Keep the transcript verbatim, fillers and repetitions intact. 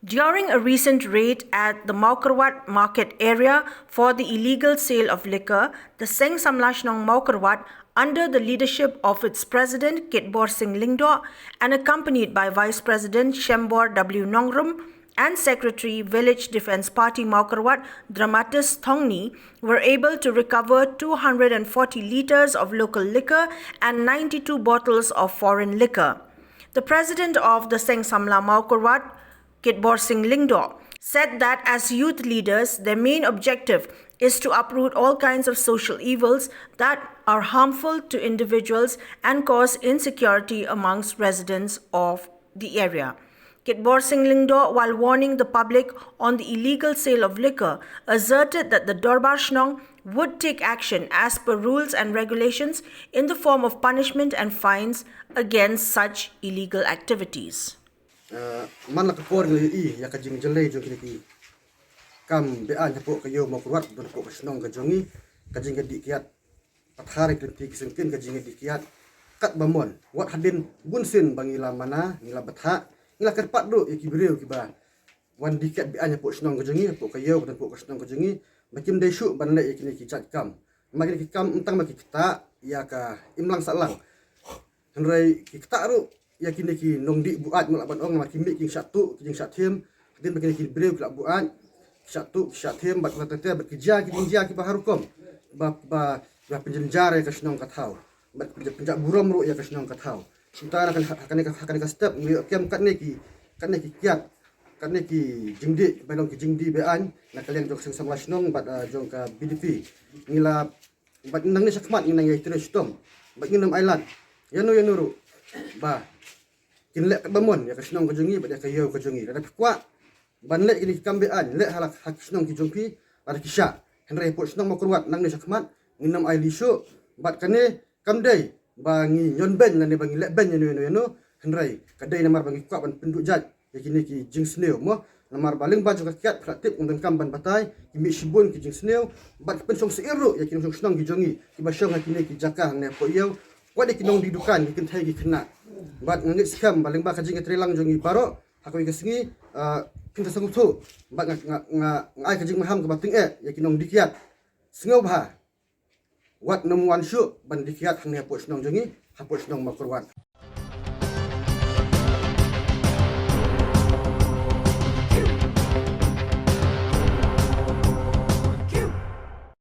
During a recent raid at the Mawkyrwat market area for the illegal sale of liquor, the Seng Samla Shnong Mawkyrwat, under the leadership of its president Kitbor Singh Lyngdoh and accompanied by Vice President Shembor W Nongrum and Secretary Village Defence Party Mawkyrwat Dramatis Thongni, were able to recover two hundred and forty litres of local liquor and ninety-two bottles of foreign liquor. The president of the Seng Samla Mawkyrwat, Kitbor Singh Lyngdoh, said that as youth leaders, their main objective is to uproot all kinds of social evils that are harmful to individuals and cause insecurity amongst residents of the area. Kitbor Singh Lyngdoh, while warning the public on the illegal sale of liquor, asserted that the Dorbar Shnong would take action as per rules and regulations in the form of punishment and fines against such illegal activities. Uh, man la ka por ngi ïa ka jingjlei jong kine ki kam beaiñ hapoh ka ïew Mawkyrwat, don hapoh ka shnong ka jong ngi, ka jingïadih kiad. Pathar ki lynti ki syngkien ka jingïadih kiad. Kat ba mon, wat hadien bunsien ba ngi la mana, ngi la bthah, ngi la kyrpad ruh ïa ki briew kiba wan dih kiad beaiñ hapoh shnong ka jong ngi, hapoh ka ïew, hapoh ka shnong ka jong ngi, ba kim dei shuh ban leh ïa kine ki jait kam. Ma kine ki kam ym tang ma ki ktah ïa ka imlang sahlang. Hynrei ki ktah ruh ïa kine ki nongdih buaid, mut lah ban ong, namar ki mih ki jingshah tuh, ki jingshah them. Hadien ba kine ki briew ki la buaid, ki shah tuh, ki shah them, bad la tete bad ki jia ki jingjia kiba har rukom ba, ba, ba pynjynjar ïa ka shnong ka thaw, bad pynjah, pynjah burom ruh ïa ka shnong ka thaw. Kumta na kane, ha kane ka, ha kane ka step ngi ïoh kem katne ki, katne ki kiad, katne ki jingdih, ba long ki jingdih beaiñ na ka liang jong ka Seng Samla Shnong bad, ah, jong ka B D P. Ngi la Bad nangne shakhmat ngi nang ïai trei shitom bad ngin ym ailad ïano ïano ruh ba kin leh katba mon ïa ka shnong ka jong ngi bad ïa ka ïew ka jong ngi. Lada phi kwah ban leh kine ki kam beaiñ, leh ha la ha ki shnong ki jong phi lada ki shah. Hynrei hapoh shnong Mawkyrwat nangne shakhmat ngin ym ailad shuh. Bad kane kam dei ba ngi ñion beiñ lane ba ngi leh beiñ ïano ïano ïano. Hynrei ka dei namar ba ngi kwah ban pynduh jait ïa kine ki jingsniew mo. Namar ba lyngba jong ka kiad phi la tip, ngam donkam ban batai, ki mih shibun ki jingsniew bad ki pynshong syier ruh ïa ki nongshong shnong ki jong ngi kiba shong ha kine ki jaka hangne hapoh ïew. Wat ïa ki nongdie dukan, ki kynthei ki khynnah. Bad nga ngeit skhem ba lyngba ka jingïatreilang jong ngi baroh ha kawei ka sngi, ah, kin sa sngewthuh. Bad nga, nga, nga, nga ai ka jingmaham kaba tyngeh ïa ki nongdie kiad. Sngewbha wat nym wan shuh ban dih kiad hangne hapoh shnong jong ngi, hapoh shnong Mawkyrwat.